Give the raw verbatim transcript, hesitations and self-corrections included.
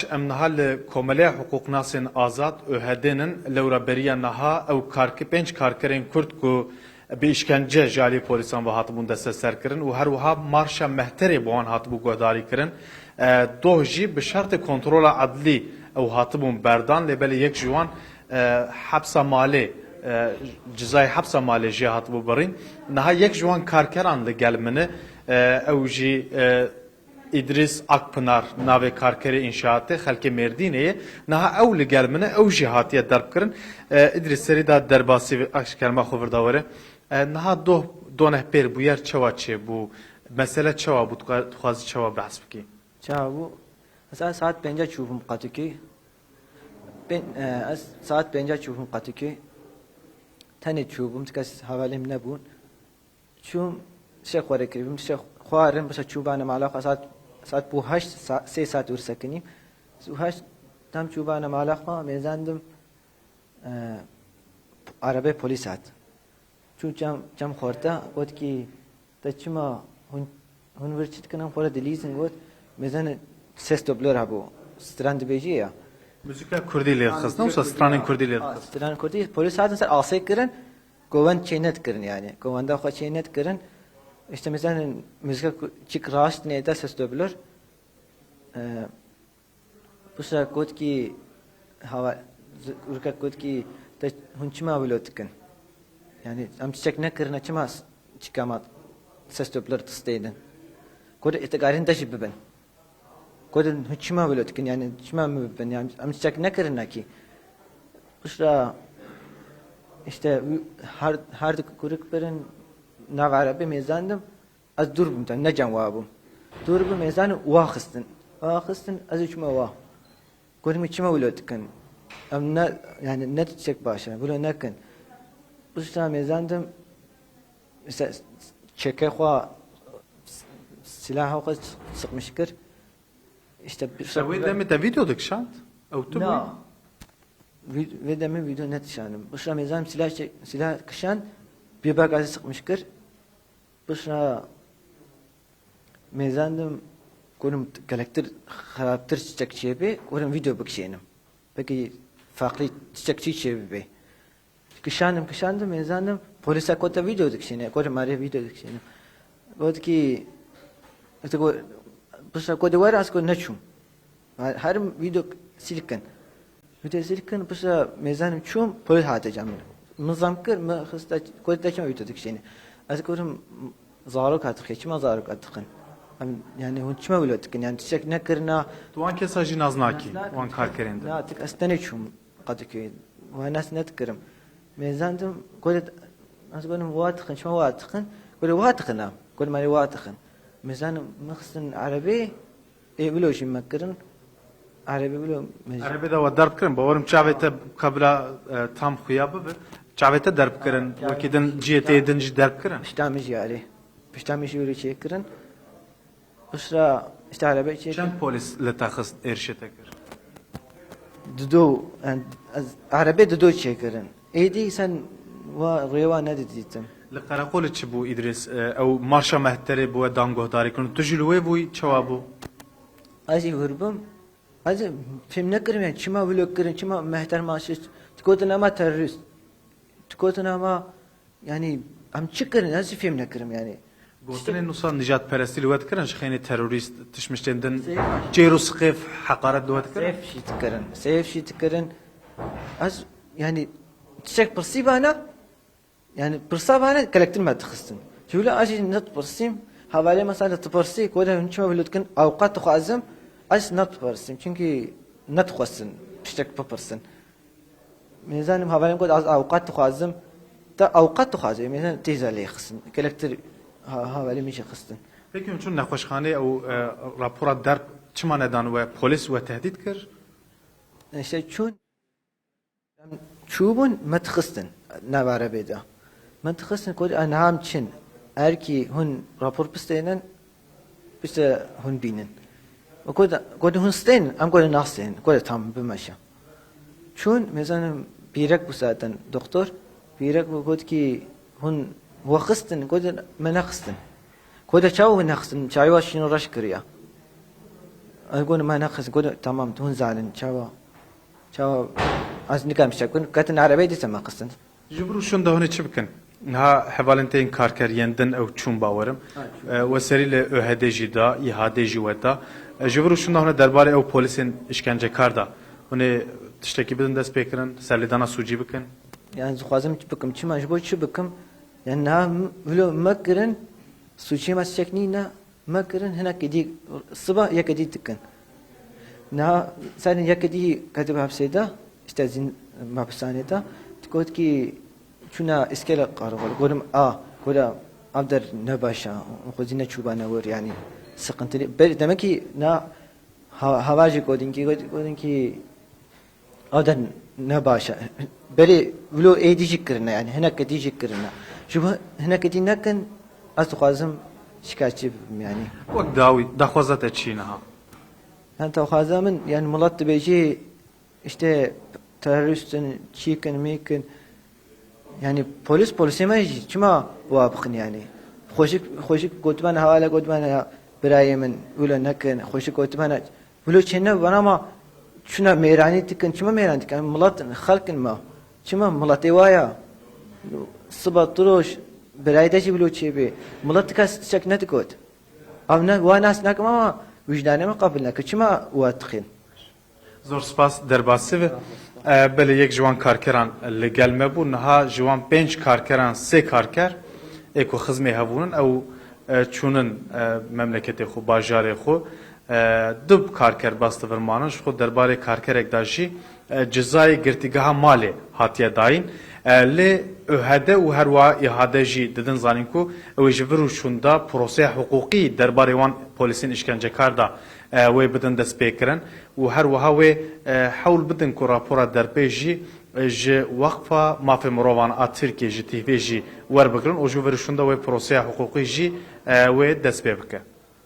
Em niha li Komeleya Hiqûqnasên Azad, ÖHD'nin, lewra beriya niha ew karki-, pênc karkerên Kurd ku bi îşkence ji alî polîsan ve hatibûn desteserkirin û her wiha marşa Mehterê bi wan hatibû guhdarîkirin. E, doh jî bi şertê kontrola edlî ew hatibûn berdan, lê belê yek ji wan, e, hepsa malê, e, cizayê hepsa malê jê hatibû birîn. Niha yek ji wan karkeran li gel min e, e, ew jî, e, Îdrîs Akpinar, navê karkerê înşaatê, xelkê Mêrdînê ye. Niha ew li gel min e, ew jî hatiye derbkirin. E, Îdrîs, serî da derbasî, aş kerema xwe vir da were. E, niha doh, doh neh pêr bûyer çawa çêbû? Mesele çawa bû? Tu ka-, tu xwazî çawa behs bikî? Çawa bû? Ez saet pênca çûbûm qatûkê. Pên-, e, ez saet pênca çûbûm qatûkê. Tenê çûbûm, ti kes hevalê min nebûn. Çûm, tişek xwarin kiribûm, tişek xwarin, bişa çûbane mala xwe, saet, saet bû heşt, sa-, sê saet wir sekinî. Bû heşt, tam çûbane mala xwe, mêzandim, e, arabê polîs hat. Çû çem, çem xorta, got ki, "Te çima hûn, hûn vir çi dikin, em xwe re dilîzin?" Got, mêzanê ses doblor hebû, stran dibêjî ya. Muzîka kurdî lê dixistin, wisa stranên kurdî lê dixistin. Stran kurdî, polîs hatin ser asê kirin, govend çê nedikirin yani. Govenda xwe çê nedikirin. İşte mêzanê muzîka ku-, çik raşt nêda ses doblor. E, Piştre got ki, hava, z-, rûkek got ki, "Te hûn çima wilo dikin? Yani, em çiçek nekirine, çima s-, çika ma ses doblor distênin?" Got, "Ê te karîn te jî bibin." Got, "Hûn çima wilo dikin? Yani, çima min bibin? Yani, em çiçek nekirine ki." Piştre, işte, her, her du kurik birin nav erebê mêzandim. Ez dûr bûm, te ne cem wa bûm. Dûr bûm, mêzanê wa xistin. Wa xistin, ez û çima wa. Gotim, "Çima wilo dikin? Em ne, yani ne tiştek baş e, wilo nekin." Piştre mêzandim, se-, çeke xwa, s-, silaha xwe s-, sıkmış kir. İşte bir... Te wê demê te vîdeo dikişand? Ew tu bûyî? Na. Vî-, vê demê vîdeo nedişandim. Piştre mêzandim silah çek-, silah kişand, bir bagajı sıkmış kir. Piştre mêzandim, gotim, "Gelektir xerabtir çiçek çêbê, gotim vîdeo bikişênim. Peki farklı çiçek çi çêbibe?" Kişandim, kişandim, mêzandim, polîsa got, "Te vîdeo dikişêne." Gotim, "Erê, vîdeo dikişênim." Got ki, işte, go-, piştre got, "Were?" Ez got, "Neçûm." Her, her vîdeo sîl kin. Vîdeo sîl kin, piştre mêzandim çûm, polîs hate cem min. Min zam kir, min xiste, got, "Te çima vîdeo dikişînî?" Ez gotim, "Zarok hat dixê, çima zarok hat dixin? Em, yani hûn çima wilo dikin? Yani tiştek nekirina?" Tu wan kesa jî nas nakî, nas nakî, wan karkerên din? Na, tik ez tenê çûm Kadıköy. Wan nas nedikirim. Mêzandim, got, ez gotim, "Wa dixin, çima wa dixin?" Got, "Wa dixin em." Gotim, "Erê, wa dixin." Mêzandim, min xistin erebê, Ê wilo jî me kirin. Erebê wilo me jî. Erebê de we derb kirin. Bawerim çavê te qebla, e, tam xuya bibe. Çavê te derb kirin. Ha, wekî din ciyê te yê din jî derb kirin. Pişta min jî erê. Pişta min jî wilo çê kirin. Piştre işte erebê çê kirin. Çend polîs li te xist, êrişê te kir? Dido, yani, ez, erebê dido çê kirin. Êdî sen wa rêwa nedidîtim. Li qereqolê çi bû Îdrîs? E, ew marşa Mehterê bi we dan guhdarî kirin. Tu jî li wê bûyî, çawa bû? Ez jî wir bûm. Ez jî fêm nekirim, yani çima vlog kirin, çima Mehter marşê, tu gotin ema terorîst. Tu gotin ema, yani em çi kirin? Ez jî fêm nekirim yani. Gotinên wisa nijadperestî li we dikirin, ji xeynê terorîst, tişmiştên din, çêr û siqêf heqaret li we dikirin? Sêf jî dikirin, sêf jî dikirin. Ez, yani, tiştek pirsî bana, yani, pirsa bana, gelektir me dixistin. Ji wila ez jî nedipirsîm, hevalê mesela dipirsî, ku de hûn çima vilo dikin, awqat dixwazim, ez nedipirsîm. Çünkü nedixwestin tiştek bipirsin. Mêzanim hevalê min got, ez awqat dixwazim. Te awqat dixwazê, mêzan têza lê xistin. Gelektir ha-, hevalê min jî xistin. Peki, hûn çûn nexweşxaneyê û, e, rapora derb çima nedan we? Polîs we tehdît kir? İşte çûn, em çûbûn, me dixistin nav erebê de. Me dixistin, got, "A niha em çin. Erkî hûn rapor bistênin, biste hûn bînin." Got, got, "Hûn stênin?" Em got, "Nastênin." Got, "Tamam, bimeşe." Çûn, mêzanim pîrek bû zaten doktor. Pîrek bû, got ki, "Hûn we xistin?" Got, "Me nexistin." Got, "Çawa we nexistin? Çawa şîno reş kiriya?" Ez gotim me neqist, gotim tamam, hûn zalin, çawa? Çawa? Ez nikarim şek bikim, ketin erebeyê dîsa me qistin. Ji vir û şûn de hûn ê çi bikin? Niha hevalên te yên karker yên din ew çûn bawerim. Ha, çûn. E, we serî li ÖHD'ê jî da, İHA'dê jî we da. E, ji vir û şûn de hûn ê derbarê ew polîsên îşkencekar de hûn ê tiştekî bidin destpêkirin, serlêdana sûcî bikin? Yani, dixwazim çi bikim, çima, ji bo çi bikim? Yani, niha m-, wilo me kirin, sûcê me tiştek nîne, me kirin, hinekî dî, siba yekê dî dikin. Niha serên yekê dî ketibe hepsê de, işte zîn-, mapisanê de, digot ki çûna îskele qaravol. Gotim a, gora ev der ne baş e, xwezî ne çûbane wir, yani sıkıntılı. Ber-, demek ki na ha-, hava jî gotin ki, got-, gotin ki ev der ne baş e. Berê wilo êdî jî kirine, yani hinekê dî jî kirine. Ji bo hinekê dî nekin, ez dixwazim şikayetçî bibim yani. Wek dawî, daxwaza te çi niha? Yani daxwaza min, yani milet dibêjî işte terorîst in, çîk in, mîk in. Yani polis, polisê me jî çima wa bixin yani? Xweşik, xweşik gotibene, hewale gotibene ya birayê min, wilo nekin, xweşik gotibene, wilo çêne bana ma çuna mêranî dikin, çima mêranî dikin? Milet in, xelk in ma. Çima miletê wa ya? Siba tu roj birayê de jî wilo çêbê. Milet ti kes tiştek nedigot. Ev ne, wa nas nakim ama wijdanê min qebûl neke. Çima wa dixin? Zor spas, derbasî ve. E, belê yek ji wan karkeran li gel me bû. Niha ji wan pênc karkeran sê karker ê ku xizmê hebûnin ew, e, çûnin, e, memleketê xwe, bajarê xwe. E, du karker bes li vir manin. Ji xwe derbarê karkerek de jî, e, cizayê girtîgeha malê hatiye dayîn. E, lê ÖHD û her wiha İHA'de jî didin zanîn ku ew ê ji vir û şûn de proseya hiqûqî derbarê wan polîsên îşkencekar de, e, wê bidin destpêkirin û her wiha wê, e, hewl bidin ku rapora derpê jî, e, ji Weqfa Mafê Mirovan a Tirkiyê, ji TÎHV'ê jî werbigirin û ji vir û şûn de wê proseya hiqûqî jî, e, wê dest pê bike.